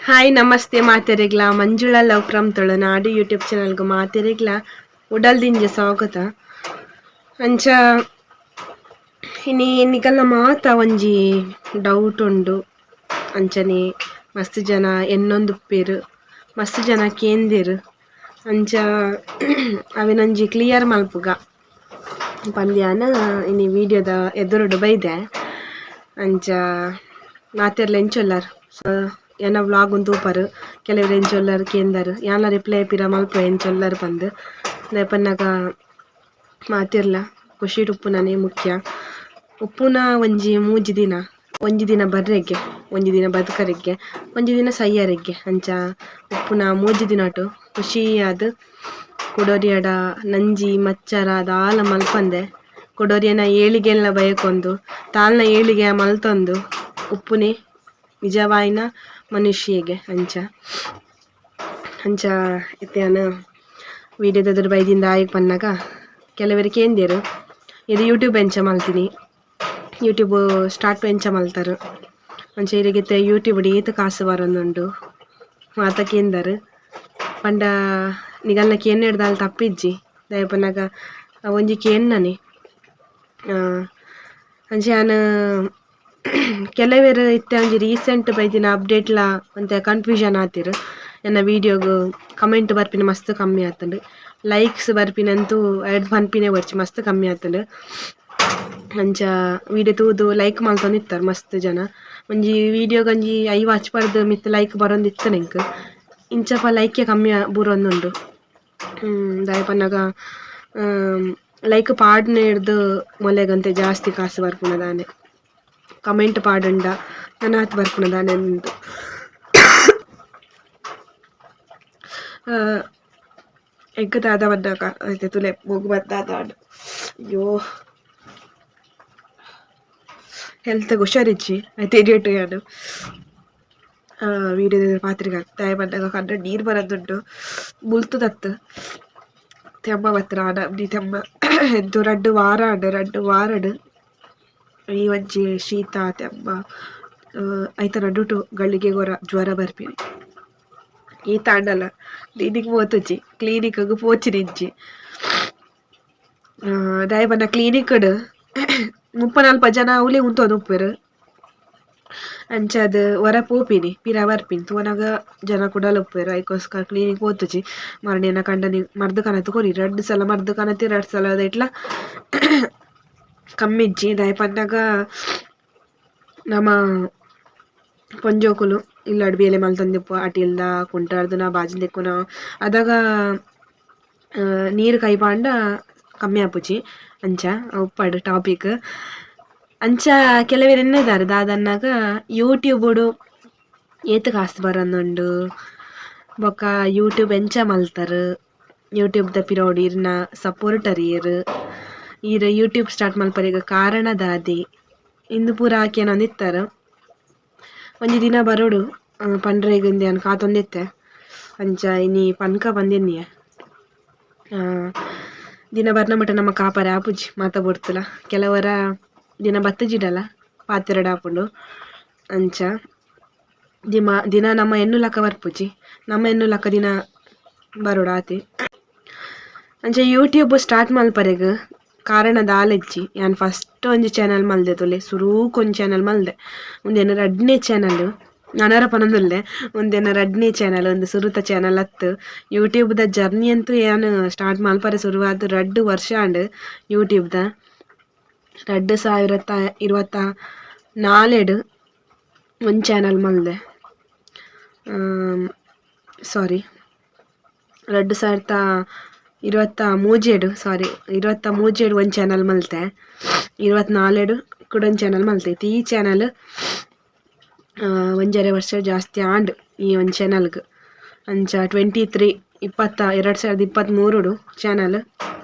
Hi, ನಮಸ್ತೆ ಮಾತೆರೆಗ್ಲ. Manjula love from Tulunadu YouTube ಚಾನಲ್ಗೆ ಮಾತೆರೆಗ್ಲ ಉಡಲ್ದಿಂಜ ಸ್ವಾಗತ. ಅಂಚ ಇನಿ ನಿಕಲ್ನ ಮಾತ ಒಂಜಿ ಡೌಟ್ ಉಂಡು. ಅಂಚನೆ ಮಸ್ತ್ ಜನ ಎನ್ನೊಂದುಪ್ಪೆರ್, ಮಸ್ತ್ ಜನ ಕೇಂದೆರ್. ಅಂಚ ಅವೆನೊಂಜಿ ಕ್ಲಿಯರ್ ಮಲ್ಪುಗ ಪಂದ್ಯಾನ ಇನಿ ವಿಡಿಯೋದ ಎದುರುಡು ಬೈದೆ. ಅಂಚ ಮಾತೆರ್ಲ ಎಂಚೊಲ್ಲರ್? ಎನ್ನ ವ್ಲಾಗ್ ತೂಪರ್. ಕೆಲವೆರ್ ಎಂಚೊಲ್ಲರ್ ಕೇಂದರ್. ಯಾನ್ಲ ರಿಪ್ಲೈ ಪಿರ ಮಲ್ಪುವೆ ಎಂಚೊಲ್ಲರ್ ಪಂದ್. ದಾಯೆ ಪನ್ನಗ ಮಾತೆರ್ಲ ಖುಷಿಡ್ ಉಪ್ಪುನನೇ ಮುಖ್ಯ. ಉಪ್ಪುನ ಒಂಜಿ ಮೂಜಿ ದಿನ. ಒಂಜಿ ದಿನ ಬರ್ರೆಗ್ಗೆ, ಒಂಜಿ ದಿನ ಬದುಕರೆಗ್ಗೆ, ಒಂಜಿ ದಿನ ಸೈಯರೆಗ್ಗೆ. ಅಂಚ ಉಪ್ಪುನ ಮೂಜಿ ದಿನಟು ಖುಷಿಯಾದ್ ಕುಡೊರಿಯಡ ನಂಜಿ ಮಚ್ಚರ ದಾಲ ಮಲ್ಪಂದೆ, ಕುಡೊರಿಯನ ಏಳಿಗೆಲ್ನ ಬಯಕೊಂದು, ತಾಲ್ನ ಏಳಿಗೆ ಮಲ್ತೊಂದು ಉಪ್ಪುನೆ ನಿಜವಾಯಿನ ಮನುಷ್ಯಗೆ. ಅಂಚ ಅಂಚ ಇತ್ತೆ ಯಾನ್ ವಿಡಿಯೋದ ಬೈದಿಂದ ಆಯಗ್ ಪನ್ನಗ ಕೆಲವೆರ್ ಕೇಂದೆರ್, ಇದು ಯೂಟ್ಯೂಬ್ ಎಂಚ ಮಲ್ತಿನಿ, ಯೂಟ್ಯೂಬ್ ಸ್ಟಾರ್ಟ್ ಎಂಚ ಮಲ್ತಾರ್, ಅಂಚ ಇರೆಗ್ ಯೂಟ್ಯೂಬ್ ಏತ್ ಕಾಸು ಬರೊಂದುಂಡು ಮಾತ ಕೇಂದರ್. ಪಂಡ ನಿಗಲ್ನ ಕೇನ್ನೆಡ್ ದಾಲ ತಪ್ಪಿಜ್ಜಿ. ದಾಯೆ ಪನ್ನಗ ಒಂಜಿ ಕೇನ್ನನೆ. ಅಂಚ ಯಾನ್ ಕೆಲವೆರ್ ಇತ್ತೆ ಒಂಜಿ ರೀಸೆಂಟ್ ಬೈದಿನ ಅಪ್ಡೇಟ್ಲ ಒಂತೆ ಕನ್ಫ್ಯೂಷನ್ ಆತೆರ್. ಎನ್ನ ವಿಡಿಯೋಗ್ ಕಮೆಂಟ್ ಬರ್ಪಿನ ಮಸ್ತ್ ಕಮ್ಮಿ ಆತುಂಡು, ಲೈಕ್ಸ್ ಬರ್ಪಿನಂತೂ ಐಡ್ದ್ ಪನ್ಪಿನೇ ಬೊರ್ಚಿ, ಮಸ್ತ್ ಕಮ್ಮಿ ಆತುಂಡು. ಅಂಚ ವಿಡಿಯೋ ತೂದು ಲೈಕ್ ಮಲ್ತೊಂದಿತ್ತೆರ್ ಮಸ್ತ್ ಜನ. ಒಂಜಿ ವಿಡಿಯೋಗ್ ಒಂಜಿ 50 ಅಚ್ಪರ್ದ್ ಮಿತ್ತ್ ಲೈಕ್ ಬರೊಂದಿತ್ತನೆ ಎಂಕ್. ಇಂಚಪ ಲೈಕೆ ಕಮ್ಮಿ ಬೂರೊಂದುಂಡು. ದಾಯೆ ಪನ್ನಗ ಲೈಕ್ ಪಾಡ್ನೆರ್ದ್ ಮೊಲೆಗಂತೆ ಜಾಸ್ತಿ ಕಾಸು ಬರ್ಪುನ ದಾನೆ, ಕಮೆಂಟ್ ಪಾಡುಂಡ ನನಾತ್ ಬರ್ಪುನ ದಾನೆ ಉಂದು. ಎಂಕ್ ದಾದ ಬನ್ನಗ ಐತೆ ತೂಲೆ ಮೂಗು ಬತ್ತ್ ದಾದ. ಅಯ್ಯೋ, ಹೆಲ್ತ್ ಹುಷಾರಿಜ್ಜಿ ಐತೆ ಇಡಿಯಟ್ ಯಾನ್ ವೀಡಿಯೋದ ಪಾತ್ರಿಗ. ದಾಯೆ ಪನ್ನಗ ಕಣ್ಣು ನೀರು ಬರೊಂದುಂಡು. ಮುಲ್ತುದತ್ತ್ ತೆಮ್ಮ ಬತ್ತ್ಂಡ್. ಆಂಡ ಒಂಜಿ ತೆಮ್ಮ ಎಂತು ರಡ್ಡ್ ವಾರ ಆಂಡ್. ರಡ್ಡ್ ವಾರಡ್ ಈ ಒಂಜಿ ಶೀತ ತೆಮ್ಮ ಐತ ನಡುಟು ಗಳಿಗೆ ಗೊರ ಜ್ವರ ಬರ್ಪಿನಿ. ಈತ್ ಆಂಡಲ ಕ್ಲೀನಿಕ್ ಪೋತುಜಿ, ಕ್ಲೀನಿಕ್ ಪೋಚಿನಿಜ್ಜಿ. ದಾಯೆ ಪಂಡ ಕ್ಲೀನಿಕ್ ಡ್ 30 40 ಜನ ಅವ್ಲೇ ಉಂತೊಂದು ಉಪ್ಪುವೆರ್. ಅಂಚಾದ್ ಒರ ಪೋಪಿನಿ, ಪಿರ ಬರ್ಪಿನಿ. ತೂವನಗ ಜನ ಕುಡಲ ಉಪ್ಪುವೆರ್. ಐಕೋಸ್ಕರ ಕ್ಲೀನಿಕ್ ಪೋತುಜಿ. ಮಾರ್ನೆ ಎನ್ನ ಕಂಡನಿ ಮರ್ದ್ ಕನತ್ ಕೊರಿ. ರಡ್ಡ್ ಸಲ ಮರ್ದ್ ಕನತೆ, ರಡ್ಡ್ ಸಲ ಐಟ್ಲ ಕಮ್ಮಿ ಇಜ್ಜಿ. ದಾಯೆ ಪನ್ನಗ ನಮ ಪೊಂಜೋಕುಲು ಇಲ್ಲಡ್ ಬೇಲೆ ಮಲ್ತೊಂದಿಪ್ಪುವ. ಅಟಿಲ್ದ ಕುಂಟಾರ್ದನ ಬಾಜನ ದೆಕ್ಕುನ ಅದಗ ನೀರ್ ಕೈ ಪಾಂಡ ಕಮ್ಮಿ ಆಪುಜಿ. ಅಂಚ ಉಪ್ಪಡ್ ಟಾಪಿಕ್. ಅಂಚ ಕೆಲವೆರ್ ಎನ್ನೆದಾರ್ ದಾದನ್ನಾಗ ಯೂಟ್ಯೂಬ್ ಏತ್ ಕಾಸ್ ಬರೊಂದುಂಡು, ಬೊಕ ಯೂಟ್ಯೂಬ್ ಎಂಚ ಮಲ್ತರ್, ಯೂಟ್ಯೂಬ್ ದ ಪಿರವುಡು ಇರ್ನ ಸಪೋರ್ಟರ್ ಏರ್, ಈರ್ ಯೂಟ್ಯೂಬ್ ಸ್ಟಾರ್ಟ್ ಮಲ್ಪರೆಗ್ ಕಾರಣ ದಾದೆ, ಇಂದು ಪೂರ ಕೇನೊಂದಿತ್ತರ್. ಒಂಜಿ ದಿನ ಬರೊಡು ಪಂಡ್ರೆಗ್ ಇಂದ್ ಯಾನ್ ಕಾತೊಂದಿತ್ತೆ. ಅಂಚ ಇನಿ ಪನ್ಕ ಪಂದಿನ್ನಿಯೆ. ದಿನ ಬರ್ನ ಮುಟ ನಮ ಕಾಪರೆ ಆಪುಜಿ ಮಾತ ಬೊಡ್ತುಲ. ಕೆಲವರ ದಿನ ಬತ್ತುಜಿಡಲ ಪಾತೆರಡ್ ಆಪುಂಡು. ಅಂಚ ದಿಮ ದಿನ ನಮ್ಮ ಎನ್ನುಲಕ ಬರ್ಪುಜಿ, ನಮ್ಮ ಎನ್ನುಲಕ ದಿನ ಬರೊಡು ಆತೆ. ಅಂಚ ಯೂಟ್ಯೂಬ್ ಸ್ಟಾರ್ಟ್ ಮಲ್ಪರೆಗ್ ಕಾರಣ ದಾಲ ಇಜ್ಜಿ. ಯಾನ್ ಫಸ್ಟ್ ಒಂಜಿ ಚಾನಲ್ ಮಲ್ದೆ ತೂಲೆ, ಸುರೂಕ್ ಒಂಜಿ ಚಾನಲ್ ಮಲ್ದೆ. ಉಂದೆನ ರಡ್ಡನೇ ಚಾನಲ್. ನನೊರ ಪನೊಂದುಲ್ಲೆ, ಉಂದೆನ ರಡ್ಡನೇ ಚಾನಲ್, ಉಂದು ಸುರುತ ಚಾನಲ್ ಅತ್ತ್. ಯೂಟ್ಯೂಬ್ ದ ಜರ್ನಿ ಅಂತೂ ಯಾನ್ ಸ್ಟಾರ್ಟ್ ಮಲ್ಪರೆ ಸುರುವಾದ್ 2 ವರ್ಷ ಆಂಡ್. ಯೂಟ್ಯೂಬ್ ದ 2024ಡ್ ಒಂಜಿ ಚಾನಲ್ ಮಲ್ದೆ. ಸಾರಿ, 2023ಡ್, ಸಾರಿ, 23ಡ್ ಒಂಜಿ ಚಾನಲ್ ಮಲ್ತೆ. 24ಡ್ ಕುಡೊಂಜಿ ಚಾನಲ್ ಮಲ್ತೆ. ಇತ್ತೆ ಈ ಚಾನಲ್ ಒಂಜರೆ ವರ್ಷ ಜಾಸ್ತಿ ಆಂಡ್ ಈ ಒಂಜಿ ಚಾನಲ್ಗ್. ಅಂಚ 23 2023ಡ್ ಚಾನಲ್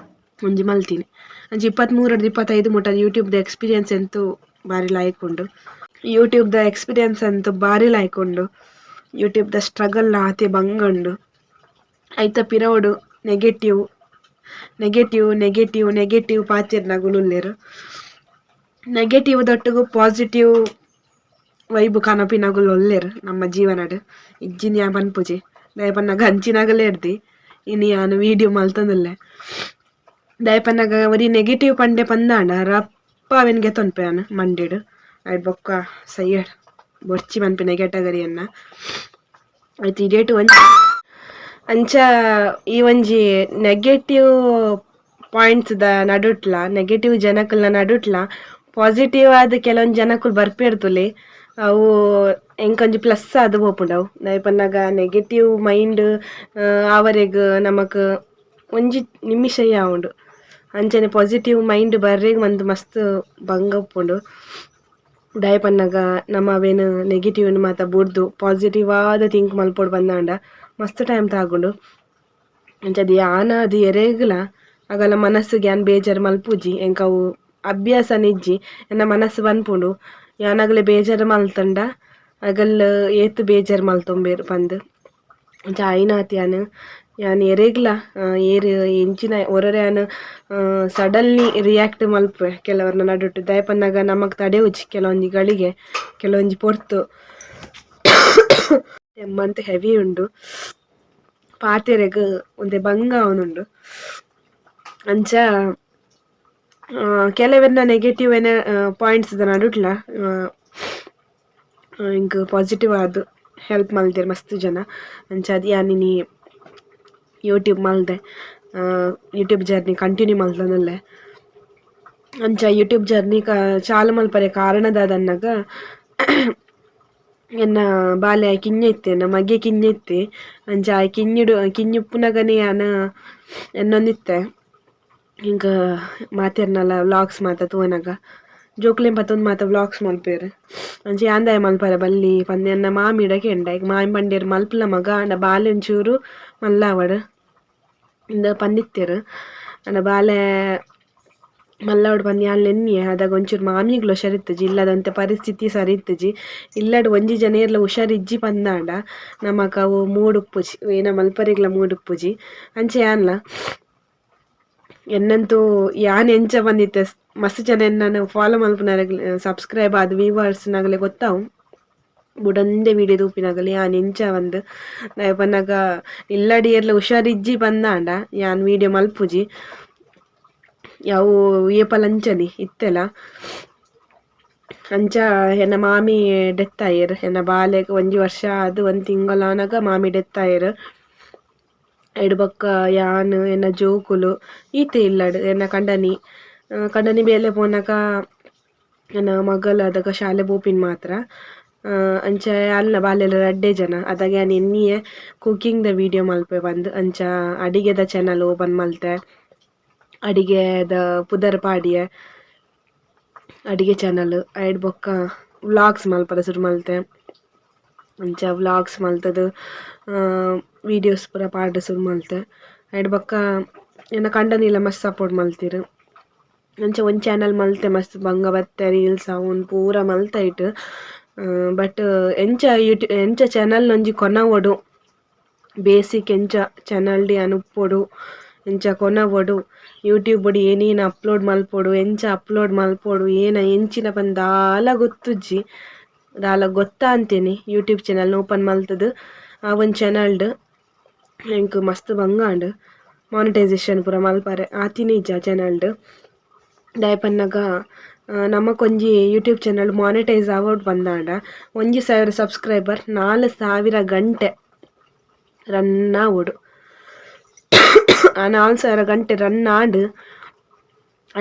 ಒಂಜಿ ಮಲ್ತಿನಿ. ಅಂಚ 23ಡ್ದ್ 25 ಮುಟ ಯೂಟ್ಯೂಬ್ ದ ಎಕ್ಸ್ಪೀರಿಯನ್ಸ್ ಎಂತು ಬಾರಿ ಲಾಯ್ಕ್ ಉಂಡು. ಯೂಟ್ಯೂಬ್ ದ ಎಕ್ಸ್ಪೀರಿಯನ್ಸ್ ಅಂತೂ ಬಾರಿ ಲಾಯ್ಕ್ ಉಂಡು. ಯೂಟ್ಯೂಬ್ ದ ಸ್ಟ್ರಗಲ್ ಆತೆ ಬಂಗ ಉಂಡು. ಐತ ಪಿರವುಡು negative negative negative negative ಪಾತೆರ್ನಗುಲು ಉಲ್ಲೆರ್. ನೆಗೆಟಿವ್ ದೊಟ್ಟುಗು ಪಾಸಿಟಿವ್ Vibe ಕನಪಿನಗುಲು ಉಲ್ಲೆರ್ ನಮ್ಮ ಜೀವನಡ್. ಇಜ್ಜಿಂದ್ ಯಾನ್ ಪನ್ಪುಜಿ. ದಾಯೆ ಪನ್ನಗ ಅಂಚಿನಗಲೇ ಇರ್ದಿ ಇನಿ ಯಾನ್ ವೀಡಿಯೋ ಮಲ್ತೊಂದುಲ್ಲೆ. ದಾಯೆ ಪನ್ನಗ ಒರಿ ನೆಗೆಟಿವ್ ಪಂಡೆ ಪಂದಾಂಡ ರಪ್ಪ ಅವೆನ್ ಗೆತೊನ್ಪೆ ಯಾನ್ ಮಂಡೆಡ್. ಐಡ್ ಬೊಕ್ಕ ಸಯ್ಯಡ್ ಬೊರ್ಚಿ ಪನ್ಪಿನ ಕ್ಯಾಟಗರಿ ಎನ್ನ. ಐತ ಇಡೇಟ್ ಒಂಜಿ ಅಂಚ ಈ ಒಂಜಿ ನೆಗೆಟಿವ್ ಪಾಯಿಂಟ್ಸ್ ದ ನಡುಟ್ಲ ನೆಗೆಟಿವ್ ಜನಕುಲ್ನ ನಡುಟ್ಲ ಪಾಸಿಟಿವ್ ಆದ್ ಕೆಲವೊಂಜಿ ಜನಕುಲು ಬರ್ಪೆರ್ ತೂಲೆ ಅವು ಎಂಕೊಂಜಿ ಪ್ಲಸ್ ಆದ್ ಪೋಪುಂಡು ಅವು. ದಾಯೆ ಪನ್ನಗ ನೆಗೆಟಿವ್ ಮೈಂಡ್ ಆವರೆಗ್ ನಮಕ್ ಒಂಜಿ ನಿಮಿಷ ಆವುಂಡು. ಅಂಚನೆ ಪಾಸಿಟಿವ್ ಮೈಂಡ್ ಬರ್ರೆಗ್ ಮಂತ್ ಮಸ್ತ್ ಬಂಗ ಉಪ್ಪುಂಡು. ದಾಯೆ ಪನ್ನಗ ನಮ ಅವೆನ್ ನೆಗೆಟಿವ್ ಮಾತ ಬುಡ್ದು ಪಾಸಿಟಿವ್ ಆದ್ ಥಿಂಕ್ ಮಲ್ಪೊಡು ಪಂದಾಂಡ ಮಸ್ತ್ ಟೈಮ್ ತಾಗುಂಡು. ಅಂಚಾದ್ ಯಾನಾದ್ ಎರೆಗ್ಲ ಅಗಲ ಮನಸ್ಸುಗ್ ಯಾನ್ ಬೇಜಾರ್ ಮಲ್ಪುಜಿ. ಎಂಕ್ ಅವು ಅಭ್ಯಾಸನ ಇಜ್ಜಿ. ಎನ್ನ ಮನಸ್ಸು ಪನ್ಪುಂಡು ಯಾನ್ ಅಗಲೆ ಬೇಜಾರ್ ಮಲ್ತಂಡ ಅಗಲ್ ಏತ್ ಬೇಜಾರ್ ಮಲ್ತೊಂಬೆರ್ ಪಂದ್. ಅಂಚ ಆಯಿನಾತ್ ಯಾನ್ ಯಾನ್ ಎರೆಗ್ಲ ಏರ್ ಎಂಚಿನ ಒರೊರ ಯಾನ್ ಸಡನ್ಲಿ ರಿಯಾಕ್ಟ್ ಮಲ್ಪುವೆ ಕೆಲವರ್ನ ನಡುಟ್. ದಾಯೆ ಪನ್ನಗ ನಮಕ್ ತಡೆಯುಜಿ ಕೆಲವೊಂಜಿ ಗಳಿಗೆ ಕೆಲವೊಂಜಿ ಪೊರ್ತು. ತೆಮ್ಮಂತ್ ಹೆವಿ ಉಂಡು. ಪಾತೆರೆಗ್ ಒಂತೆ ಬಂಗ ಆವೊಂದುಂಡು. ಅಂಚ ಕೆಲವೆರ್ನ ನೆಗೆಟಿವ್ ಎನ ಪಾಯಿಂಟ್ಸ್ ದ ನಡುಟ್ಲ ಎಂಕ್ ಪಾಸಿಟಿವ್ ಆದ್ ಹೆಲ್ಪ್ ಮಲ್ದೆರ್ ಮಸ್ತ್ ಜನ. ಅಂಚಾದ್ ಯಾನ್ ಇನಿ ಯೂಟ್ಯೂಬ್ ಮಲ್ದೆ. YouTube journey continue ಮಲ್ತೊಂದುಲ್ಲೆ. ಅಂಚ ಯೂಟ್ಯೂಬ್ ಜರ್ನಿ ಚಾಲು ಮಲ್ಪರೆ ಕಾರಣ ದಾದನ್ನಗ ಎನ್ನ ಬಾಲೆ ಆಯೆ ಕಿഞ്ഞ ಇತ್ತೆ, ಎನ್ನ ಮಗೆ ಕಿഞ്ഞ ಇತ್ತೆ. ಅಂಚ ಆಯೆ ಕಿഞ്ഞಿಡು ಕಿഞ്ഞ ಉಪ್ಪುನಗನೆ ಯಾನ್ ಎನ್ನೊಂದಿತ್ತೆ. ಎಂಕ್ ಮಾತೆರ್ನಲ ವ್ಲಾಗ್ಸ್ ಮಾತ ತೂವನಗ ಜೋಕ್ಲೆನ್ ಪತೊಂದು ಮಾತ ವ್ಲಾಗ್ಸ್ ಮಲ್ಪುವೆರ್. ಅಂಚ ಯಾನ್ ದಾಯೆ ಮಲ್ಪರೆ ಬಲ್ಲಿ ಪಂದ್ ಎನ್ನ ಮಾಮಿಡ ಕೇಂಡೆ. ಐಕ್ ಮಾಮಿ ಪಂಡೆರ್ ಮಲ್ಪುಲ ಮಗ ಆಂಡ ಬಾಲೆ ಒಂಚೂರು ಮಲ್ಲ ಆವಡ್ ಇಂದ್ ಪಂದಿತ್ತೆರ್. ಆಂಡ ಬಾಲೆ ಮಲ್ಲ ಆವಡ್ ಪಂದ್ ಯಾನ್ಲ ಎನ್ನಿಯೆ. ಅದಗ ಒಂಚೂರು ಮಾಮಿಗ್ಲ ಹುಷಾರಿತ್ತಿಜಿ, ಇಲ್ಲದಂತೆ ಪರಿಸ್ಥಿತಿ ಸರಿ ಇತ್ತಿಜಿ. ಇಲ್ಲಡ್ ಒಂಜಿ ಜನ ಏರ್ಲ ಹುಷಾರಿಜ್ಜಿ ಪಂದಾಂಡ ನಮಕ್ ಅವು ಮೂಡ್ ಉಪ್ಪುಜಿ, ಏನ ಮಲ್ಪರೆಗ್ಲ ಮೂಡ್ ಉಪ್ಪುಜಿ. ಅಂಚ ಯಾನ್ಲ ಎನ್ನಂತೂ ಯಾನ್ ಎಂಚ ಪಂದಿತ್ತೆ ಮಸ್ತ್ ಜನ ಎನ್ನನ್ ಫಾಲೋ ಮಲ್ಪುನರೆಗ್ ಸಬ್ಸ್ಕ್ರೈಬ್ ಆದ್ ವ್ಯೂವರ್ಸ್ ನಗಲೆ ಗೊತ್ತಾವು. ಬುಡಂದೆ ವೀಡಿಯೋ ತೂಪಿನಗಲ್ ಯಾನ್ ಎಂಚ ಪಂದ್. ದಾಯೆ ಪನ್ನಗ ಇಲ್ಲಡ್ ಏರ್ಲ ಹುಷಾರಿಜ್ಜಿ ಪಂದಾಂಡ ಯಾನ್ ವೀಡಿಯೋ ಮಲ್ಪುಜಿ. ಅವು ಏಪಲ ಅಂಚನೆ ಇತ್ತೆಲ. ಅಂಚ ಎನ್ನ ಮಾಮಿ ಡೆತ್ ಆಯೆರ್. ಎನ್ನ ಬಾಲೆಗ್ ಒಂಜಿ ವರ್ಷ ಆದ್ ಒಂಜಿ ತಿಂಗೊಲು ಆನಗ ಮಾಮಿ ಡೆತ್ ಆಯೆರ್. ಐಡ್ ಬೊಕ್ಕ ಯಾನ್ ಎನ್ನ ಜೋಕುಲು ಈತೆ ಇಲ್ಲಡ್ ಎನ್ನ ಕಂಡನಿ ಕಂಡನಿ ಬೇಲೆ ಪೋನಗ ಎನ್ನ ಮಗಲ್ ಅದಗ ಶಾಲೆ ಪೋಪಿನಿ ಮಾತ್ರ. ಅಂಚ ಯಾನ್ಲ ಬಾಲೆಲ ರಡ್ಡೆ ಜನ. ಅದಗ ಯಾನ್ ಎನ್ನಿಯೆ ಕುಕ್ಕಿಂಗ್ ದ ವೀಡಿಯೋ ಮಲ್ಪೆ ಪಂದ್. ಅಂಚ ಅಡಿಗೆದ ಚಾನಲ್ ಓಪನ್ ಮಲ್ತೆ. ಅಡಿಗೆದ ಪುದರ್ ಪಾಡಿಯೆ. ಅಡಿಗೆ ಚಾನಲ್ ಐಡ್ ಬೊಕ್ಕ ವ್ಲಾಗ್ಸ್ ಮಲ್ಪರೆ ಸುರು ಮಲ್ತೆ. ಅಂಚ ವ್ಲಾಗ್ಸ್ ಮಲ್ತುದು ವೀಡಿಯೋಸ್ ಪೂರ ಪಾಡ್ರೆ ಸುರು ಮಲ್ತೆ. ಐಡ್ ಬೊಕ್ಕ ಎನ್ನ ಕಂಡನಿಲ ಮಸ್ತ್ ಸಪೋರ್ಟ್ ಮಲ್ತೆರ್. ಅಂಚ ಒಂಜಿ ಚಾನಲ್ ಮಲ್ತೆ ಮಸ್ತ್ ಬಂಗ ಬತ್ತೆ ರೀಲ್ಸ್ ಅವು ಪೂರ ಮಲ್ತೆ ಐಟ್. ಬಟ್ ಎಂಚ ಯೂಟ್ಯೂ ಎಂಚ ಚಾನಲ್ ಒಂಜಿ ಕೊನವೊಡು ಬೇಸಿಕ್ ಎಂಚ ಚಾನಲ್ ಡ್ ಯಾನ್ ಉಪ್ಪೊಡು ಎಂಚ ಕೊನವೊಡು ಯೂಟ್ಯೂಬ್ ಡ್ ಏನೇನ್ ಅಪ್ಲೋಡ್ ಮಲ್ಪೊಡು ಎಂಚ ಅಪ್ಲೋಡ್ ಮಲ್ಪೊಡು ಏನ ಎಂಚಿನ ಪಂದ್ ದಾಲ ಗೊತ್ತುಜ್ಜಿ. ದಾಲ ಗೊತ್ತಾಂತಿನಿ YouTube channel open ಮಲ್ತುದು ಆ ಒಂಜಿ ಚಾನಲ್ ಡ್ ಎಂಕ್ ಮಸ್ತ್ ಬಂಗ ಆಂಡ್. ಮಾನಿಟೈಸೇಷನ್ ಪೂರ ಮಲ್ಪರೆ ಆತಿನ ಇಜ್ಜಿ ಆ ಚಾನಲ್ ಡ್. ದಾಯೆ ಪನ್ನಗ ನಮಕೊಂಜಿ YouTube channel monetise ಆವೊಡು ಪಂದಾಂಡ 1000 ಸಬ್ಸ್ಕ್ರೈಬರ್ 4000 ಗಂಟೆ ರನ್ ಆವೊಡು. ಆ 4000 ಗಂಟೆ ರನ್ ಆಂಡ್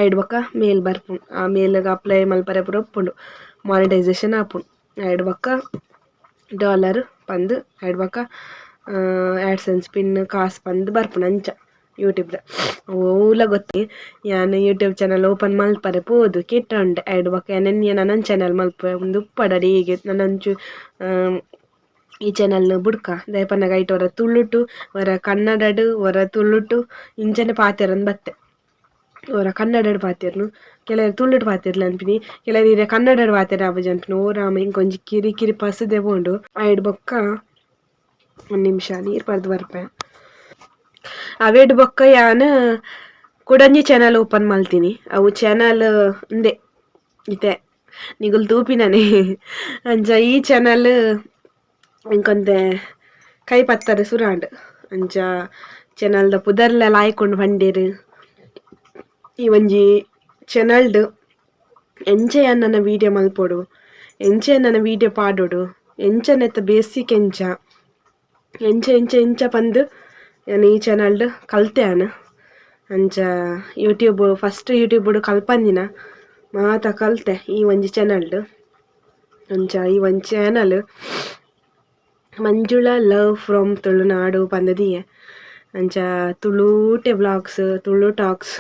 ಐಡ್ ಬೊಕ್ಕ ಮೇಲ್ ಬರ್ಪುಂಡು. ಆ ಮೇಲ್ ಗ್ ಅಪ್ಲೈ ಮಲ್ಪರೆ ಪೂರ ಉಪ್ಪುಂಡು. ಮಾನಿಟೈಸೇಷನ್ ಆಪುಂಡು. ಐಡ್ ಬೊಕ್ಕ ಡಾಲರ್ ಪಂದ್ ಐಡ್ ಬೊಕ್ಕ ಆಡ್ಸೆನ್ಸ್ ಪಿನ್ ಕಾಸ್ ಪಂದ್ ಬರ್ಪುಂಡು ಅಂಚ ಯೂಟ್ಯೂಬ್ ದ. ಒವುಲ ಗೊತ್ತಿ ಯಾನ್ YouTube channel open ಮಲ್ಪರೆ ಪೋದು ಕೆಟ್ಟೊಂಡೆ. ಐಡ್ ಬೊಕ್ಕ ಯಾನ್ ಎನ್ನಿಯೆ ನನೊಂಜಿ ಚಾನಲ್ ಮಲ್ಪುವೆ ಉಂದು ಉಪ್ಪಡ್ ಅಡೀಗೆ ನನೊಂಚು ಈ ಚಾನಲ್ ನ್ ಬುಡ್ಕ. ದಾಯೆ ಪನ್ನಗ ಐಟ್ ಒರ ತುಳುಟು ಒರ ಕನ್ನಡಡ್ ಒರ ತುಳುಟು ಇಂಚನೆ ಪಾತೆರೊಂದು ಬತ್ತೆ. ಒರ ಕನ್ನಡಡ್ ಪಾತೆರ್ನು ಕೆಲವೆರ್ ತುಳುಟು ಪಾತೆರ್ಲೆ ಅನ್ಪಿನಿ ಕೆಲವೆರ್ ಇರೆ ಕನ್ನಡಡ್ ಪಾತೆರ ಆಪುಜಿ ಅನ್ಪಿನಿ. ಓ ರಾಮ ಎಂಕ್ ಒಂಜಿ ಕಿರಿ ಕಿರಿ ಪಸುದೆ ಪೋಂಡು. ಐಡ್ ಬೊಕ್ಕ ಒಂಜಿ ನಿಮಿಷ ನೀರ್ ಪರ್ದ್ ಬರ್ಪೆ. ಅವೆಡ್ ಬೊಕ್ಕ ಯಾನ್ ಕುಡೊಂಜಿ ಚಾನಲ್ ಓಪನ್ ಮಲ್ತಿನಿ. ಅವು ಚಾನಲ್ ಉಂದೆ ಇತ್ತೆ. ನಿಗುಲು ತೂಪಿನನೆ. ಅಂಚ ಈ ಚಾನಲ್ ಎಂಕೊಂತೆ ಕೈ ಪತ್ತರ ಸುರಾಂಡ್. ಅಂಚ ಚಾನಲ್ದ ಪುದರ್ಲ ಲಾಯ್ಕೊಂಡು ಪಂಡೇರು. ಈ ಒಂಜಿ ಚಾನಲ್ಡ್ ಎಂಚ ಯಾನ್ ವೀಡಿಯೋ ಮಲ್ಪೊಡು, ಎಂಚ ನನ್ನ ವೀಡಿಯೋ ಪಾಡೊಡು, ಎಂಚ ನೆತ್ತ ಬೇಸಿಕ್ ಎಂಚ ಎಂಚ ಎಂಚ ಎಂಚ ಪಂದ್ ಯಾನ್ ಈ ಚಾನಲ್ಡ್ ಕಲ್ತೆ ಯಾನ್. ಅಂಚ YouTube first YouTube ಕಲ್ಪಂದಿನ ಮಾತ ಕಲ್ತೆ ಈ ಒಂಜಿ ಚಾನಲ್ಡ್. ಅಂಚ ಈ ಒಂಜಿ channel Manjula love from Tulunadu ಪಂದ್ ಅಂಚ ತುಳುಟೆ ವ್ಲಾಗ್ಸ್, ತುಳು ಟಾಕ್ಸ್,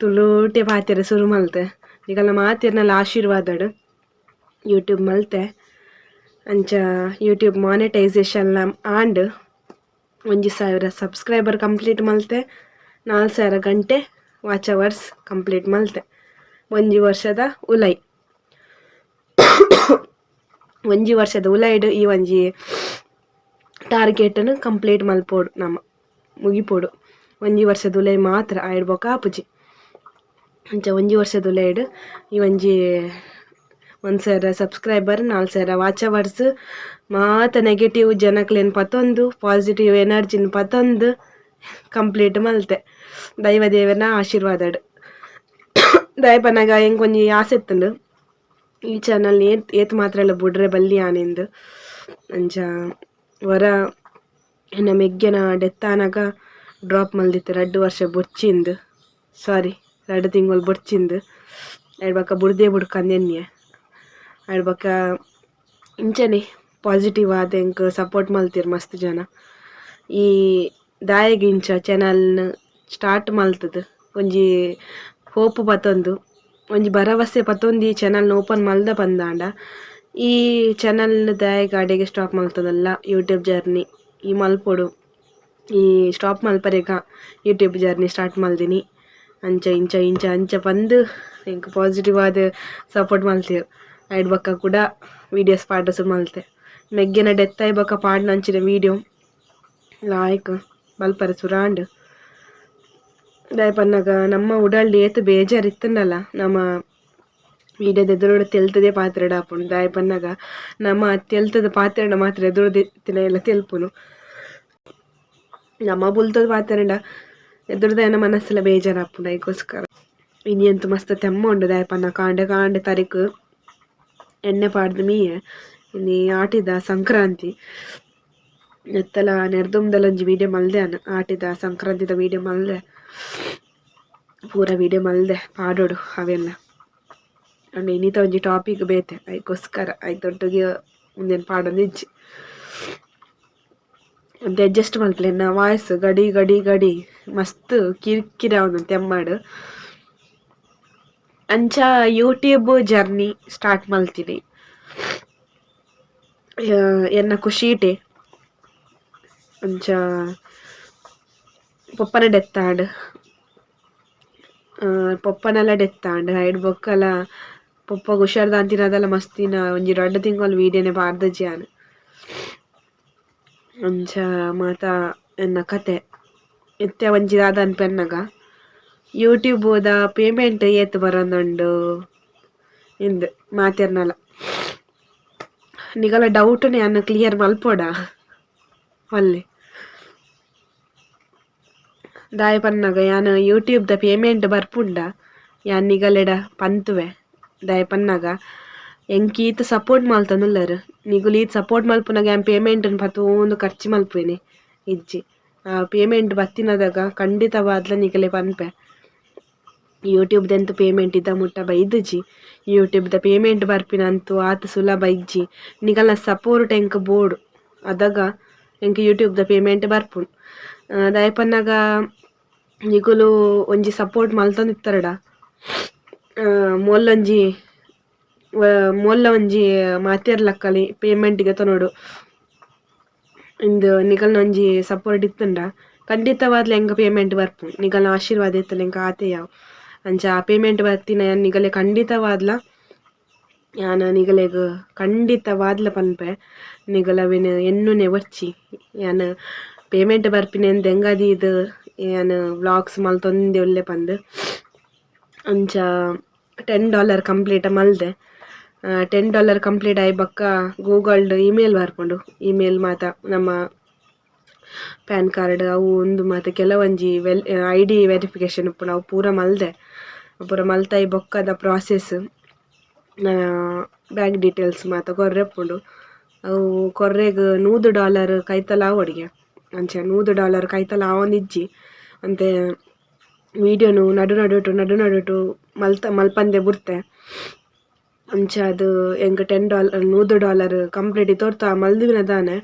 ತುಳುಟೆ ಪಾತೆರ ಸುರು ಮಲ್ತೆ. ನಿಕಲ್ನ ಮಾತೆರ್ನಲ ಆಶೀರ್ವಾದಡ್ ಯೂಟ್ಯೂಬ್ ಮಲ್ತೆ. ಅಂಚ YouTube monetisation and 1000 subscriber complete ಮಲ್ತೆ, 4000 ಗಂಟೆ watch hours complete ಮಲ್ತೆ ಒಂಜಿ ವರ್ಷದ ಉಲೈ. ಒಂಜಿ ವರ್ಷದ ಉಲೈಡ್ ಈ ಒಂಜಿ ಟಾರ್ಗೆಟನ್ನು ಕಂಪ್ಲೀಟ್ ಮಲ್ಪೊಡು, ನಮ ಮುಗಿಪೊಡು. ಒಂಜಿ ವರ್ಷದ ಉಲೈ ಮಾತ್ರ, ಆಯ್ಡ್ ಬೊಕ ಆಪುಜಿ. ಅಂಚ ಒಂಜಿ ವರ್ಷದ ಉಲೈಡ್ ಈ ಒಂಜಿ 1000 subscriber, 4000 watch hours, ಮಾತ ನೆಗೆಟಿವ್ ಜನಕ್ಲೆನ್ ಪತೊಂದು, ಪಾಸಿಟಿವ್ ಎನರ್ಜಿನ್ ಪತೊಂದು ಕಂಪ್ಲೀಟ್ ಮಲ್ತೆ ದೈವ ದೇವನ ಆಶೀರ್ವಾದಡ್. ದಾಯೆ ಪನ್ನಗ ಎಂಕ್ ಒಂಜಿ ಆಸೆ ಇತ್ತುಂಡು, ಈ ಚಾನಲ್ ಏತ್ ಏತ್ ಮಾತ್ರ ಎಲ್ಲ ಬುಡ್ರೆ ಬಲ್ಲಿ ಆನಿಂದು. ಅಂಚ ವರ ಎನ್ನ ಮೆಗ್ಗೆನ ಡೆತ್ ಆನಗ ಡ್ರಾಪ್ ಮಲ್ದಿತ್ತೆ, 2 ವರ್ಷ ಬೊರ್ಚಿಂದು, ಸಾರಿ, 2 ತಿಂಗಳು ಬೊರ್ಚಿಂದು. ಐಡ್ ಬೊಕ ಬುಡ್ದೇ ಬುಡ್ಕಂದು ಎನ್ನಿಯೆ. ಐಡ್ ಬೊಕ ಇಂಚನೆ ಪಾಸಿಟಿವ್ ಆದ್ ಎಂಕ್ ಸಪೋರ್ಟ್ ಮಲ್ತೆರ್ ಮಸ್ತ್ ಜನ. ಈ ದಾಯೆಗ್ ಇಂಚ ಚಾನಲ್ನ್ ಸ್ಟಾರ್ಟ್ ಮಲ್ತುದು, ಒಂಜಿ ಹೋಪ್ ಪತೊಂದು, ಒಂಜಿ ಭರವಸೆ ಪತೊಂದು ಈ ಚಾನಲ್ನ್ ಓಪನ್ ಮಲ್ದ ಪಂದಾಂಡ, ಈ ಚಾನಲ್ ದಾಯೆಗ್ ಅಡೆಗೆ ಸ್ಟಾಪ್ ಮಲ್ತದಲ್ಲ ಯೂಟ್ಯೂಬ್ ಜರ್ನಿ ಈ ಮಲ್ಪೊಡು, ಈ ಸ್ಟಾಪ್ ಮಲ್ಪರೆಗ YouTube journey start ಮಲ್ದಿನಿ. ಅಂಚ ಇಂಚ ಇಂಚ ಅಂಚ ಪಂದ್ ಎಂಕ್ ಪಾಸಿಟಿವ್ ಆದ್ ಸಪೋರ್ಟ್ ಮಲ್ತೆರ್. ಐಡ್ ಬೊಕ್ಕ ಕೂಡ ವೀಡಿಯೋಸ್ ಪಾಡ್ರೆ ಸುರು ಮಲ್ತೆ. ಮೆಗ್ಗೆನ ಡೆತ್ ಆಯಿ ಬೊಕ್ಕ ಪಾಡ್ನಂಚಿನ ವೀಡಿಯೋ ಲಾಯ್ಕ್ ಮಲ್ಪರೆ ಸುರಾಂಡ್. ದಾಯೆ ಪನ್ನಗ ನಮ್ಮ ಉಡಲ್ಡ್ ಏತ್ ಬೇಜಾರ್ ಇತ್ತುಂಡಲ ನಮ ವೀಡಿಯೋದ ಎದುರುಡು ತೆಲ್ತುದೇ ಪಾತೆರೊಡು ಆಪುಂಡು. ದಾಯೆ ಪನ್ನಗ ನಮ ತೆಲ್ತುದು ಪಾತೆರ್ಂಡ ಮಾತ್ರ ಎದುರುಡು ಇತ್ತಿನ ತೆಲ್ಪುನು. ನಮ ಬುಲ್ತುದು ಪಾತೆರಂಡ ಎದುರುದಯನ ಮನಸ್ಸುಲ ಬೇಜಾರಾಪುಂಡು. ಐಕೋಸ್ಕರ ಇನಿ ಅಂತು ಮಸ್ತ್ ತೆಮ್ಮ ಉಂಡು. ದಾಯೆ ಪನ್ನ ಕಾಂಡೆ ಕಾಂಡೆ ತರಿಕ್ ಎಣ್ಣೆ ಪಾಡ್ದ್ ಮೀಯೆ. ಇನಿ ಆಟಿದ ಸಂಕ್ರಾಂತಿ. ನೆತ್ತಲ ನೆರ್ದುಂದಲ ಒಂಜಿ ವೀಡಿಯೋ ಮಲ್ದೆ ಯಾನ್. ಆಟಿದ ಸಂಕ್ರಾಂತಿದ ವೀಡಿಯೋ ಮಲ್ದೆ, ಪೂರ ವೀಡಿಯೋ ಮಲ್ದೆ ಪಾಡೊಡು ಅವೆಲ್ಲ. ಅಂಡ ಇನಿತ ಒಂಜಿ ಟಾಪಿಕ್ ಬೇತೆ, ಐಕೋಸ್ಕರ ಐತೊಟ್ಟಿಗೆ ಉಂದೆನ್ ಪಾಡೊಂದಿಜ್ಜಿ. ಒಂತೆ ಅಡ್ಜಸ್ಟ್ ಮಲ್ಪುಲೆ. ಎನ್ನ ವಾಯ್ಸ್ ಗಡಿ ಗಡಿ ಗಡಿ ಮಸ್ತ್ ಕಿರಿಕಿರಿ ಆವೊಂದುಂಡು ತೆಮ್ಮಡ್. ಅಂಚ YouTube journey start ಮಲ್ತಿನಿ ಎನ್ನ ಖುಷಿಟೆ. ಅಂಚ ಪೊಪ್ಪನ ಡೆತ್ ಆಂಡ್, ಪೊಪ್ಪನಲ ಡೆತ್ ಆಂಡ್. ಐಡ್ ಬೊಕ್ಕಲ ಪೊಪ್ಪಗ್ ಹುಷಾರ್ ದಾಂತಿನದಲ ಮಸ್ತಿನ ಒಂಜಿ 2 ತಿಂಗೊಲು ವೀಡಿಯೋನೆ ಪಾಡ್ದಿಜಿ ಯಾನ್. ಅಂಚ ಮಾತ ಎನ್ನ ಕತೆ. ಇತ್ತೆ ಒಂಜಿ ದಾದ ಅನ್ಪೆನ್ನಗ ಯೂಟ್ಯೂಬ್ ದ ಪೇಮೆಂಟ್ ಏತ್ ಬರೊಂದುಂಡು ಇಂದ್ ಮಾತೆರ್ನಲ ನಿಗಲ ಡೌಟ್ ನು ಯಾನ್ ಕ್ಲಿಯರ್ ಮಲ್ಪೊಡ ಒಲ್ಲೆ. ದಾಯೆ ಪನ್ನಗ ಯಾನ್ ಯೂಟ್ಯೂಬ್ ದ ಪೇಮೆಂಟ್ ಬರ್ಪುಂಡ ಯಾನ್ ನಿಗಲೆಡ ಪಂತುವೆ. ದಾಯೆ ಪನ್ನಗ ಎಂಕ್ ಈತ್ ಸಪೋರ್ಟ್ ಮಲ್ತೊಂದುಲ್ಲೆರ್, ನಿಗುಲು ಈತ್ ಸಪೋರ್ಟ್ ಮಲ್ಪುನಗ ಯಾನ್ ಪೇಮೆಂಟ್ ನ್ ಪತೊಂದು ಖರ್ಚಿ ಮಲ್ಪುವೆನೆ ಇಜ್ಜಿ. ಪೇಮೆಂಟ್ ಬತ್ತಿನದಾಗ ಖಂಡಿತವಾದ್ಲ ನಿಗಲೆ ಪನ್ಪೆ. ಯೂಟ್ಯೂಬ್ ದೆಂತ ಪೇಮೆಂಟ್ ಇದ ಮುಟ್ಟ ಬೈದುಜಿ. ಯೂಟ್ಯೂಬ್ ದ ಪೇಮೆಂಟ್ ಬರ್ಪಿನ ಅಂತೂ ಆತ್ ಸುಲಭ ಇಜ್ಜಿ. ನಿಗಲ್ನ ಸಪೋರ್ಟ್ ಎಂಕ್ ಬೋಡು, ಅದಗ ಎಂಕ್ ಯೂಟ್ಯೂಬ್ ದ ಪೇಮೆಂಟ್ ಬರ್ಪುಂಡು. ದಾಯೆ ಪನ್ನಗ ನಿಕುಲು ಒಂಜಿ ಸಪೋರ್ಟ್ ಮಲ್ತೊಂದಿತ್ತರಡ ಮೊಲ್ಲೊಂಜಿ ಮೊಲ್ಲ ಒಂಜಿ ಮಾತೆರ್ಲಕ್ಕಲಿ ಪೇಮೆಂಟ್ ಗೆತೊನೊಡು ಇಂದ್ ನಿಕಲ್ನ ಒಂಜಿ ಸಪೋರ್ಟ್ ಇತ್ತುಂಡ ಖಂಡಿತವಾದ್ಲ ಎಂಕ್ ಪೇಮೆಂಟ್ ಬರ್ಪುಂಡು. ನಿಕಲ್ನ ಆಶೀರ್ವಾದ ಇತ್ತುಂಡ ಎಂಕ್ ಆತೆ ಯಾವು. ಅಂಚ ಆ ಪೇಮೆಂಟ್ ಬತ್ತಿನ ಯಾನ್ ನಿಗಲೆ ಖಂಡಿತವಾದ್ಲ ಯಾನ್ ನಿಗಲೆಗ್ ಖಂಡಿತವಾದ್ಲ ಪನ್ಪೆ. ನಿಗಲ ಅವೆನ್ ಎನ್ನುನೆ ಬೊರ್ಚಿ. ಯಾನ್ ಪೇಮೆಂಟ್ ಬರ್ಪಿನ ದೆಂಗದೀದ್ ಯಾನ್ ವ್ಲಾಗ್ಸ್ ಮಲ್ತೊಂದೆ ಉಲ್ಲೆ ಪಂದ್. ಅಂಚ $10 ಕಂಪ್ಲೀಟ್ ಮಲ್ದೆ. $10 complete ಆಯಿ ಬೊಕ್ಕ ಗೂಗಲ್ಡ್ ಇಮೇಲ್ ಬರ್ಪುಂಡು. ಇಮೇಲ್ ಮಾತ ನಮ್ಮ ಪ್ಯಾನ್ ಕಾರ್ಡ್ ಅವು ಉಂದು ಮಾತ ಕೆಲವೊಂಜಿ well ID verification ಉಪ್ಪುಂಡು. ಅವು ಪೂರ ಮಲ್ದೆ. ಪೂರ ಮಲ್ತಾಯಿ ಬೊಕ್ಕದ process bank details ಮಾತ ಕೊರ್ರೆ ಉಪ್ಪುಂಡು. ಅವು ಕೊರ್ರೆಗ್ $100 ಕೈತಲ್ ಆವೊಡಿಗೆ. ಅಂಚ $100 ಕೈತಲ್ ಆವೊಂದಿಜ್ಜಿ. ಅಂತೆ ವೀಡಿಯೋನು ನಡು ನಡುಟು ನಡು ನಡುಟು ಮಲ್ತ ಮಲ್ಪಂದೆ ಬುಡ್ತೆ. ಅಂಚಾದ್ ಎಂಕ್ $10 $100 ಕಂಪ್ಲೀಟ್ ತೋರ್ತ ಮಲ್ದಿನ ದಾನೆ.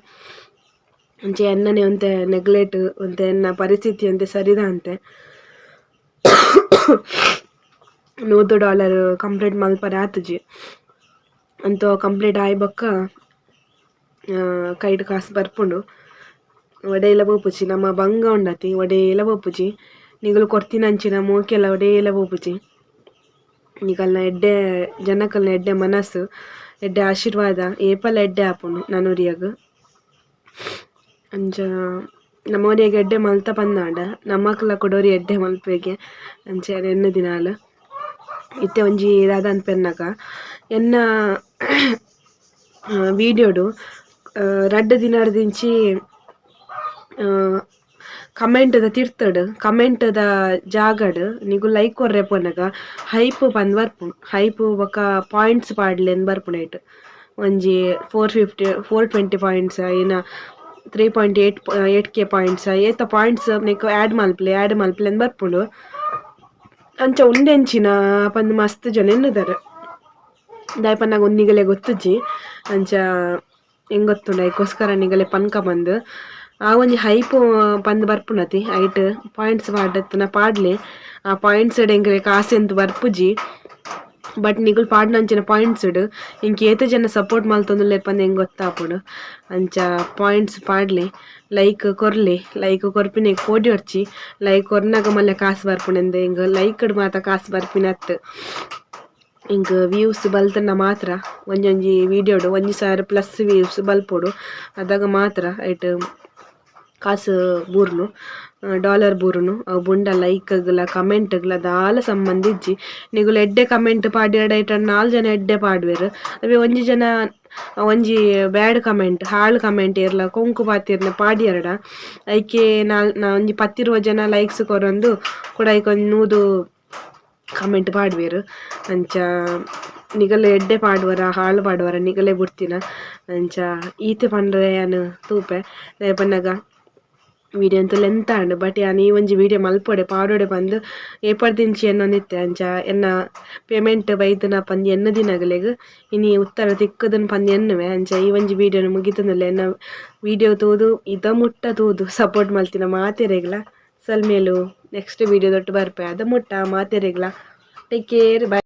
ಅಂಚ ಎನ್ನನೆ ಒಂತೆ ನೆಗ್ಲೆಕ್ಟ್, ಒಂತೆ ಎನ್ನ ಪರಿಸ್ಥಿತಿ ಒಂತೆ ಸರಿದಾಂತೆ $100 ಕಂಪ್ಲೀಟ್ ಮಲ್ಪರೆ ಆತುಜಿ. ಅಂತೂ ಕಂಪ್ಲೀಟ್ ಆಯಿ ಬೊಕ್ಕ ಕೈಟ್ ಕಾಸು ಬರ್ಪುಂಡು. ಒಡೇಲ ಪೋಪುಜಿ, ನಮ್ಮ ಬಂಗ ಉಂಡತಿ, ಒಡೇಲ ಪೋಪುಜಿ. ನಿಗುಲು ಕೊರ್ತಿನಂಚಿನ ಮೋಕೆಲ ಒಡೇಲ ಪೋಪುಜಿ. ನಿಕಲ್ನ ಎಡ್ಡೆ ಜನಕಲ್ನ ಎಡ್ಡೆ ಮನಸ್ಸು, ಎಡ್ಡೆ ಆಶೀರ್ವಾದ ಏಪಲ ಎಡ್ಡೆ ಆಪುಂಡು ನನೊರಿಯಗ್. ಅಂಚ ನಮ್ಮೊರಿಯಗ್ ಎಡ್ಡೆ ಮಲ್ತ ಪಂದಾಂಡ ನಮಕ್ಲ ಕುಡೊರಿ ಎಡ್ಡೆ ಮಲ್ಪುವೆಗೆ. ಅಂಚ ಎನ್ನ ದಿನಾಲ್ ಇತ್ತೆ ಒಂಜಿ ದಾದ ಪೆನ್ನಗ ಎನ್ನ ವೀಡಿಯೋಡು ರಡ್ಡ್ ದಿನರ್ದಿಂಚಿ ಕಮೆಂಟ್ದ ತಿರ್ತಡ್, ಕಮೆಂಟ್ದ ಜಾಗಡ್ ನಿಕುಲು ಲೈಕ್ ಕೊರ್ರೆ ಪೋನಗ ಹೈಪ್ ಪಂದ್ ಬರ್ಪುಂಡು. ಹೈಪ್ ಬೊಕ ಪಾಯಿಂಟ್ಸ್ ಪಾಡ್ಲೆಂದ್ ಬರ್ಪುಂಡು. ಐಟ್ ಒಂಜಿ 450, 420 ಪಾಯಿಂಟ್ಸ್ ಏನ 3.88 ಕೆ ಪಾಯಿಂಟ್ಸ್ ಏತ ಪಾಯಿಂಟ್ಸ್ ನಿಕ್ ಆ್ಯಡ್ ಮಲ್ಪುಲೆ, ಆ್ಯಡ್ ಮಲ್ಪುಲೆ ಅಂದ್ ಬರ್ಪುಂಡು. ಅಂಚ ಉಂದೆಂಚಿನ ಪಂದ್ ಮಸ್ತ್ ಜನ ಎನ್ನುದೆರ್. ದಾಯೆ ಪನ್ನಗ ಉಂದು ನಿಗಲೆ ಗೊತ್ತುಜ್ಜಿ. ಅಂಚ ಎಂಕ್ ಗೊತ್ತುಂಡು, ಐಕೋಸ್ಕರ ನಿಗಲೆ ಪನ್ಕ ಪಂದ್. ಆ ಒಂಜಿ ಹೈಪ್ ಪಂದ್ ಬರ್ಪುಂಡತಿ, ಐಟ್ ಪಾಯಿಂಟ್ಸ್ ಪಾಡ್ದತ್ತ್ಂಡ ಪಾಡ್ಲೆ. ಆ ಪಾಯಿಂಟ್ಸ್ ಡ್ ಎಂಕ್ಲೆ ಕಾಸ್ ಎಂತ್ ಬರ್ಪುಜಿ. ಬಟ್ ನಿಕುಲು ಪಾಡ್ನಂಚಿನ ಪಾಯಿಂಟ್ಸ್ ಡ್ ಎಂಕ್ ಏತ್ ಜನ ಸಪೋರ್ಟ್ ಮಲ್ತೊಂದುಲ್ಲೆರ್ ಪಂದ್ ಎಂಕ್ ಗೊತ್ತಾಪುಂಡು. ಅಂಚ ಪಾಯಿಂಟ್ಸ್ ಪಾಡ್ಲೆ, ಲೈಕ್ ಕೊರ್ಲೆ. ಲೈಕ್ ಕೊರ್ಪಿನೆಗ್ ಪೋಡ್ಯೊಡ್ಚಿ. ಲೈಕ್ ಕೊರ್ನಗ ಮಲ್ಲ ಕಾಸ್ ಬರ್ಪುಂಡು ಎಂಕ್ ಲೈಕ್ ಡ್ ಮಾತ ಕಾಸ್ ಬರ್ಪಿನತ್ತ್. ಎಂಕ್ ವ್ಯೂಸ್ ಬಲ್ತ್ಂಡ ಮಾತ್ರ, ಒಂಜೊಂಜಿ ವೀಡಿಯೋಡು 1000 ಪ್ಲಸ್ ವ್ಯೂಸ್ ಬಲ್ಪೊಡು. ಅದಗ ಮಾತ್ರ ಐಟ್ ಕಾಸು ಬೂರುನು, ಡಾಲರ್ ಬೂರುನು. ಅವು ಬುಂಡ ಲೈಕ್ಗ್ಲ ಕಮೆಂಟ್ಗ್ಲ ದಾಲ ಸಂಬಂಧ ಇಜ್ಜಿ. ನಿಗುಲು ಎಡ್ಡೆ ಕಮೆಂಟ್ ಪಾಡ್ಯಡ ಐಟ್ ನಾಲ್ ಜನ ಎಡ್ಡೆ ಪಾಡ್ವೆರ್. ಅವೇ ಒಂಜಿ ಜನ ಒಂಜಿ ಬ್ಯಾಡ್ ಕಮೆಂಟ್, ಹಾಳ್ ಕಮೆಂಟ್ ಏರ್ಲ ಕೊಂಕು ಪಾತೆರ್ನ ಪಾಡ್ಯೆರ್ಡ ಐಕೆ ನಾಲ್ ಒಂಜಿ 10 20 ಜನ ಲೈಕ್ಸ್ ಕೊರೊಂದು ಕುಡ ಐಕ್ ಒಂಜಿ 100 ಕಮೆಂಟ್ ಪಾಡ್ವೆರ್. ಅಂಚ ನಿಗಲೆ ಎಡ್ಡೆ ಪಾಡ್ವರ ಹಾಳು ಪಾಡ್ವರ ನಿಗಲೆ ಬುಡ್ತಿನ. ಅಂಚ ಈತೆ ಪಂಡ್ರೆ ಯಾನ್ ತೂಪೆ. ದಾಯೆ ಪನ್ನಗ ವೀಡಿಯೋ ಅಂತು ಲೆಂತ್ ಆಂಡ್. ಬಟ್ ಯಾನ್ ಈ ಒಂಜಿ ವೀಡಿಯೋ ಮಲ್ಪೊಡೆ ಪಾಡೊಡೆ ಪಂದ್ ಏಪರ್ದಿಂಚಿ ಎನ್ನೊಂದಿತ್ತೆ. ಅಂಚ ಎನ್ನ ಪೇಮೆಂಟ್ ಬೈದಿನ ಪಂದ್ ಎನ್ನ ದಿನಗಲೆಗ್ ಇನಿ ಉತ್ತರ ತಿಕ್ಕುದುನ್ ಪಂದ್ ಎನ್ನುವೆ. ಅಂಚ ಈ ಒಂಜಿ ವೀಡಿಯೋನು ಮುಗಿತೊಂದುಲ್ಲೆ. ಎನ್ನ ವೀಡಿಯೋ ತೂದು, ಇದ ಮುಟ್ಟ ತೂದು ಸಪೋರ್ಟ್ ಮಲ್ತಿನ ಮಾತೆರೆಗ್ಲ ಸೊಲ್ಮೆಲು. ನೆಕ್ಸ್ಟ್ ವೀಡಿಯೋ ದೊಟ್ಟು ಬರ್ಪೆ. ಅದ ಮುಟ್ಟ ಮಾತೆರೆಗ್ಲ take care, bye.